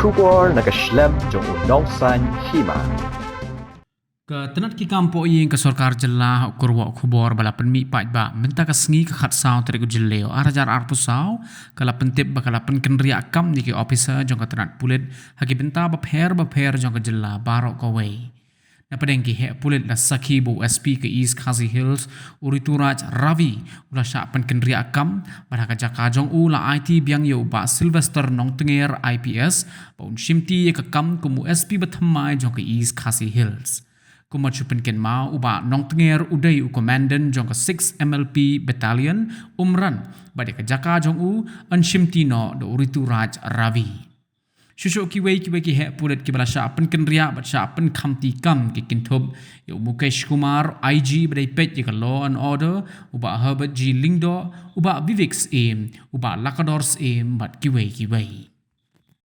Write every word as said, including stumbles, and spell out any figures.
Khubor na ka shlem jong u Nongsaiñ Hima. Ka tnat ki kam poh ïing ka sorkar jylla ha u kyrwoh khubor ba la pynmih paidbah mynta ka sngi ka khatsaw tarik u Jylliew ar hajar arphew saw ka la pyntip ba ka la pynkynriah kam ïa ki ophisar jong ka tnat pulit ha ki bynta bapher bapher jong ka jylla baroh kawei. Na pdeng ki heh pulit la sakhi ba u S P ka East Khasi Hills u Rituraj Ravi u la shah pynkynriah kam bad ha ka jaka jong u la aiti biang ïa u Bah Sylvester Nongtnger I P S ba un shimti ïa ka kam kum u S P bathymmai jong ka East Khasi Hills. Kumba shu pynkynmaw, u Bah Nongtnger u dei u Commandant jong ka six M L P Battalion Umran bad ïa ka jaka jong u yn shimti noh da u Rituraj Ravi. Shuh shuh kiwei kiwei ki heh pulit kiba la shah pynkynriah bad shah pynkhamti kam ki kynthup ïa u Mukesh Kumar, I G ba dei peit ïa ka Law and Order, u Bah Herbert G Lyngdoh, u Bah Vivek Syiem, u Bah Lakador Syiem bad kiwei kiwei.